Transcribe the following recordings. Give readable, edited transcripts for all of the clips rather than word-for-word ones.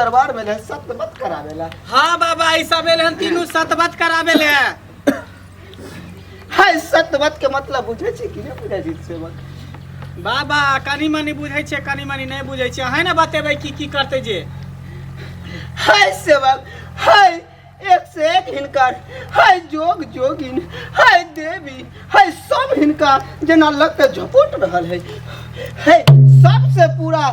दरबार में रहे सतबत करावेला। हाँ बाबा, ई सब एल हन तीनू सतबत करावे ले। हाय, सतबत के मतलब बुझै छी कि नहि बुझै छी सेवक? बाबा, कनी मनी बुझै छियै, कनी मनी नहि बुझै छियै। अहें ने बतेबै की की करतै जे। हाय सेवक, हाय एक से एक हिनकर, हाय जोग जोगिन, हाय देवी, हाय सब हिनका जेना लगते झपोट रहल है। है सबसे पूरा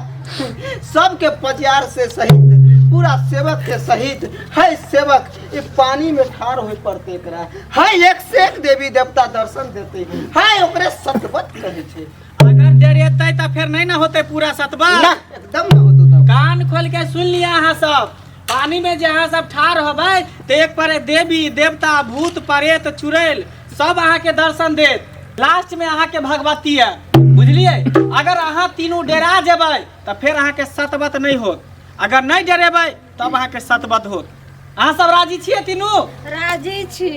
सबके पजियार से सहित पूरा सेवक के सहित है सेवक, ई पानी में ठाढ़ होय पड़ते एकरा। है एक से एक देवी देवता दर्शन देते है, ओकरे सतबत कहै छै। अगर डरेतै तऽ फेर नहि ने होतै पूरा सतबत। ना, एकदम ना होतो तब। कान खोल के सुन लिया अहाँ सब, पानी में जे अहाँ सब ठाढ़ होबै तऽ एक पर देवी देवता भूत प्रेत चुड़ैल सब अहाँके दर्शन देत। लास्ट में अहाँके भगवती है, बुझलियै? अगर अहाँ तीनू डेरा जेबै तऽ फेर अहाँके सतबत नहि होत। अगर नहि डरेबै तब अहाँके सतबत होत। अहाँ सब राजी छियै तीनू? राजी छी।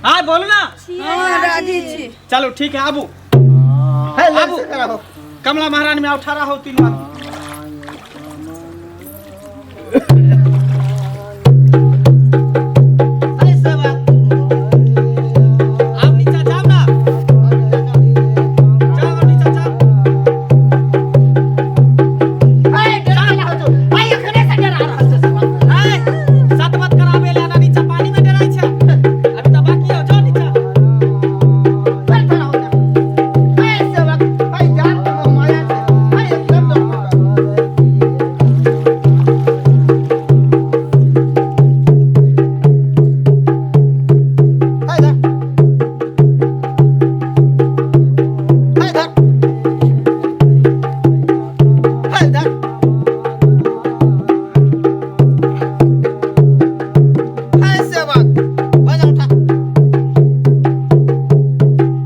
हाँ, बोलू ना। हाँ, राजी छी। चलो ठीक है, आबू। है लाइन आबू। से कराहो। कमला महारानी में आओ, ठाड़ा हो तीनू आदमी। है सेवक। आप नीचा जाओ ना, जाओ नीचा जाओ। है डरा रहल छौ। है एखने से डरा रहल छौ सेवक। ए, सतबत कराबे ले ना नीचा पानी में डराइ छै, अभी तऽ बाकी हो, जाओ नीचा। चल खड़ा हो जा। है सेवक, है जान के मोह माया छै। है एकदम डर। है धर। है धर। है धर। है सेवक, बजा उठा।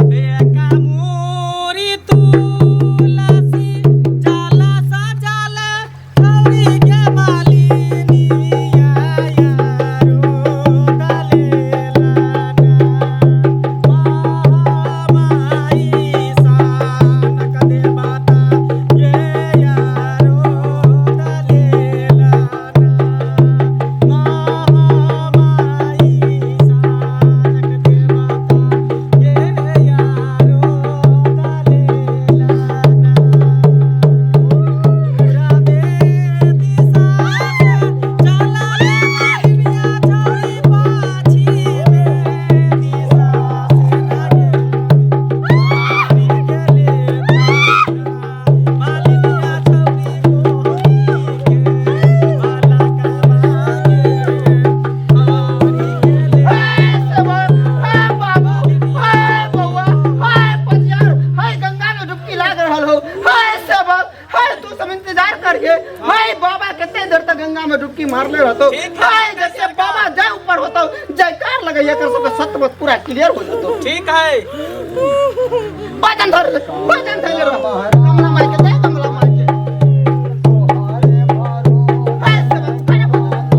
बेका मोरी तुलसी जाला सजाल गौरी के मालिनी यारो दलेला महामाई सानक देवता ये यारो दलेला महामाई सानक देवता ये यारो दलेला पूरा दिशा से चला मालिनिया छौरी पाछी में दिशा से लागे मारी गेले मालिनिया छौरी मोही के बाला कमागे मारी गेले। है सेवक, है बाबू, है बौआ, है पजियार, है गंगा में डुबकी लाग रहल हो। है सेवक, है तू सब इंतजार करिए। है बाबा कते देर तक गंगा में डुबकी मारले रहतो। ठीक है। है जैसे बाबा जय ऊपर होतो जयकार लगैया कर सबके सतबत पूरा क्लियर हो जतो। ठीक है। भजन धर ले, भजन धर ले रहो। कमला माई के जय, कमला माई के। है सेवक, है भजन।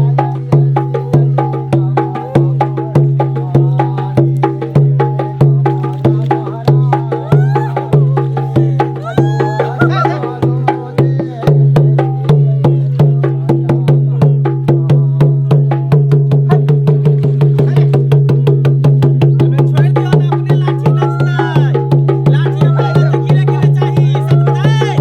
छोड़ि दियौ ने, अपने लाठी नचतै। लाठी अपने लग गिरे गिरे चाही, सतबत है।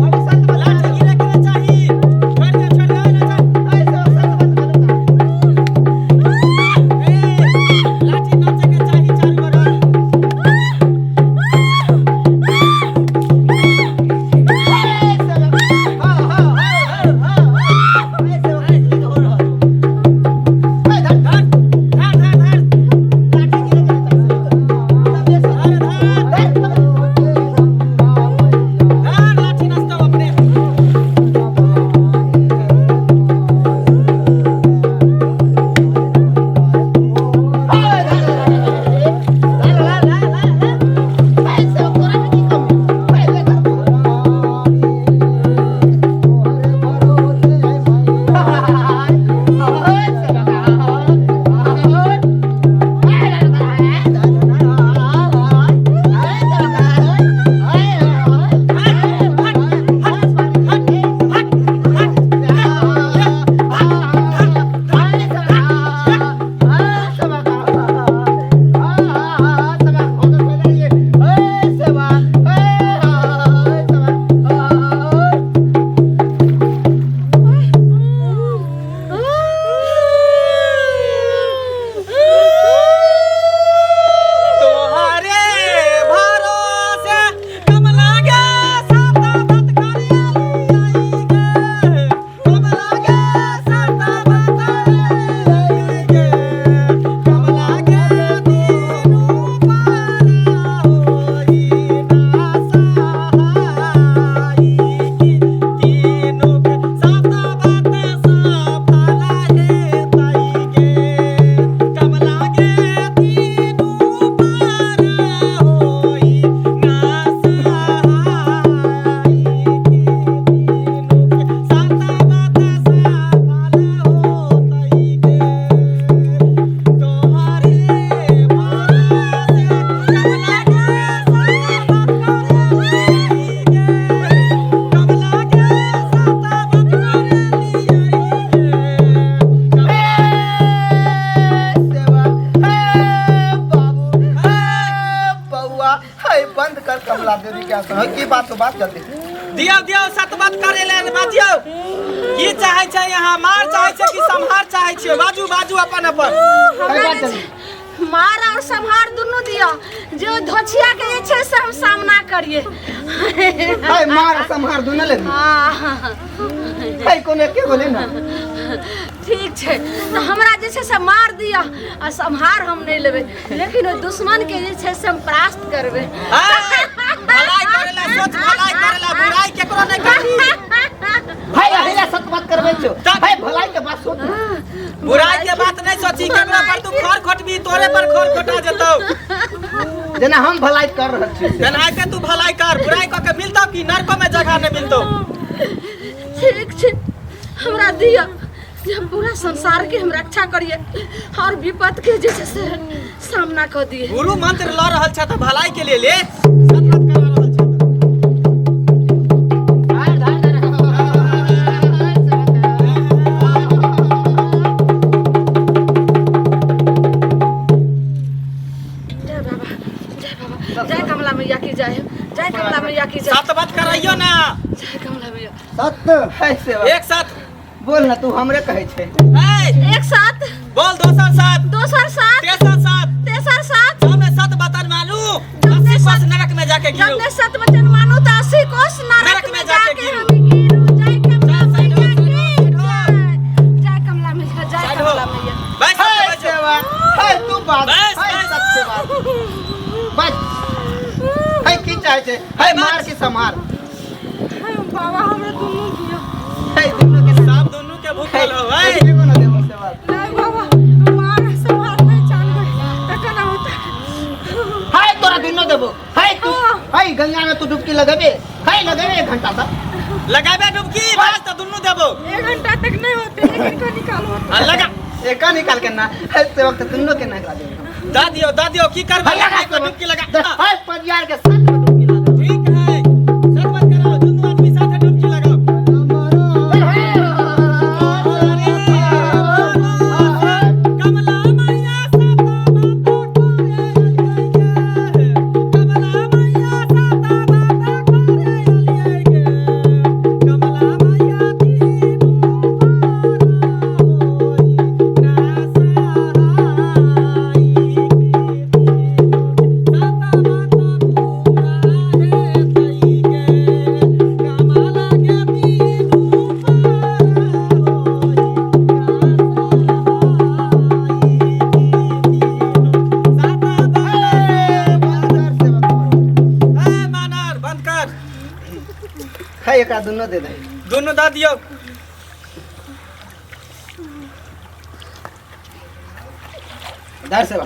हाय बंद कर कमला देवी के आसन। की बात तो बात जल्दी दियौ दियौ सत बात करे ले बाजियौ। की चाहै छै यहाँ, मार चाहै छै कि सम्हार चाहै छियै? बाजू बाजू अपन अपन। मार और सम्हार दुनू दियो, जो धोछिया के जे छै से हम सामना करिए। हाय मार सम्हार दुनू ले। हां हाय कोने के बोले ना। ठीक छै तो हमरा जे छै से मार दियो आ सम्हार हम नहीं लेबै, लेकिन ओ दुश्मन के जे छै से हम परास्त करबै। भलाई करेला सोच, भलाई करेला, बुराई केकरो नहीं करी। भाई अहिला सत बात करबै छौ। भाई भलाई के बात सोच, बुराई के बात नहीं सोची। केकरा पर तू खर खोटबी तोरे पर खर खोटा जेतौ। जेना हम भलाई कर रहल छी जेना के तू भलाई कर, बुराई क के मिलतौ कि नरको में जगह नहीं मिलतौ। ठीक छै हमरा दियो जे हम पूरा संसार के हम रक्षा करिए और विपद के जे छै से सामना कर दिए। गुरु मंत्र ल रहल छ त भलाई के लिए ले सत बात करा रहल छ। जय बाबा, जय बाबा, जय कमला मैया की जय, जय कमला मैया की जय। सत बात कराइयो ना। जय कमला मैया। सत है सेवा। एक साथ बोल ना, तू हमरे कहै छै। एक साथ बोल, दोसर साथ, दोसर साथ, तेसर साथ, तेसर साथ। जब सत बतन मानू 80 कोस नरक में जाके गिरू। जब सत वचन मानू तो 80 कोस नरक में जाके हम गिरू। जय कमला मैया की जय, जय कमला मैया, जय कमला मैया। बस है सेवा है तू बात बस, है सत्य बात बस। है की चाहे छै? है मार की संहार? बाबा हमरा दुनू दियो। है दुनू के सब दुनू के भूखल हो। है एगो ना देबो सेवा। नहीं बाबा मार संहार नहीं जानबे तखन होता। है तोरा दुनू देबो। है तू है गंगा में तू डुबकी लगेबे? है लगेबे एक घंटा तक लगाबे डुबकी बस तो दुनू देबो। एक घंटा तक नहीं होते, लेकिन का निकालो। आ लगा एका निकाल के ना है सेवक तो दुनू के ना लगा देबो। दा दियो, दा दियो की करबे? लगा डुबकी लगा। है परियार के साथ डुबकी लगा। ठीक है सब बात कराओ, दुनू आदमी साथ डुबकी लगाओ। कमला मैया साता बाता करे अलियै गे, कमला मैया साता बाता करे अलियै गे, कमला मैया तीनू पार होई ना सहाई के साता बाता पूरा हेतै गे, कमला के तीनू पार होई ना। बंद कर। है एकरा दुनू दे दे। दुनू दऽ दियौ। धर सेवा।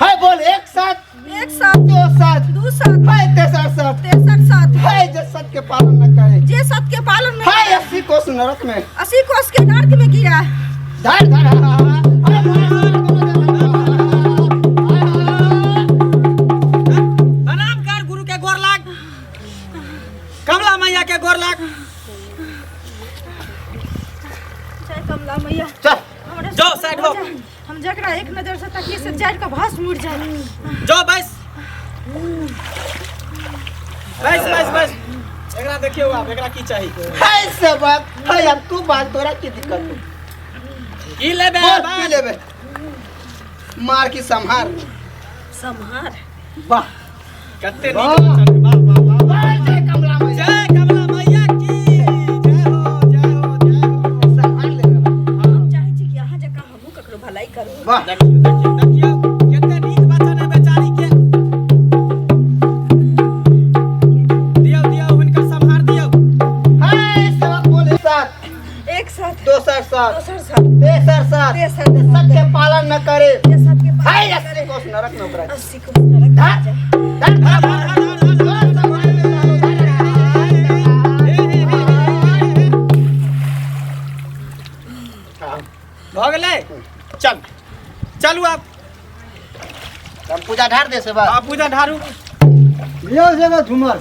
है बोल एक साथ, एक साथ, दो साथ, दू साथ, है तेसर साथ, तेसर साथ। है जे सत के पालन न करे, जे सत के पालन न है करे, 80 कोस नरक में, 80 कोस के नरक में गिरा। धर धर प्रणाम कर गुरु के गोर लाग, कमला मैया के गोर लाग। जय कमला मैया। चल हमरे जो साइड हो। हम जकरा एक नजर से तकिए से जड़ के भस्म उड़ जाए। जो बस बस बस बस। एकरा देखियो आप, एकरा की चाही? है सेवक है अब तू बात, तोरा की दिक्कत हो? की लेबे? बोल की लेबे? मार की संहार? संहार। वाह कते नीक वचन। वाह वाह वाह वाह। जय कमला मैया, जय कमला मैया की जय हो, जय हो, जय हो। संहार लेबे। हम चाहै छी कि अहाँ जकाँ हमहूँ ककरो भलाई करू। वाह देखियो देखियो देखियो कते नीक वचन है बेचारी के। दियौ दियौ हुनकर संहार दियौ। है सेवक बोल एक साथ, एक साथ, दोसर साथ, दोसर साथ, तेसर साथ, तेसर जे साथ। सत के पालन न करे, जे सत के है पालन न 80 करे, कोस नरक में ओकरा। 80 कोस नरक में धर, जाए। धर, धर, धर, धर, संहार ले जाओ। भऽ गेलै? चल चलू आब। हम पूजा ढार दे सेवा। आ पूजा ढारू। लियो सेवा झूमर।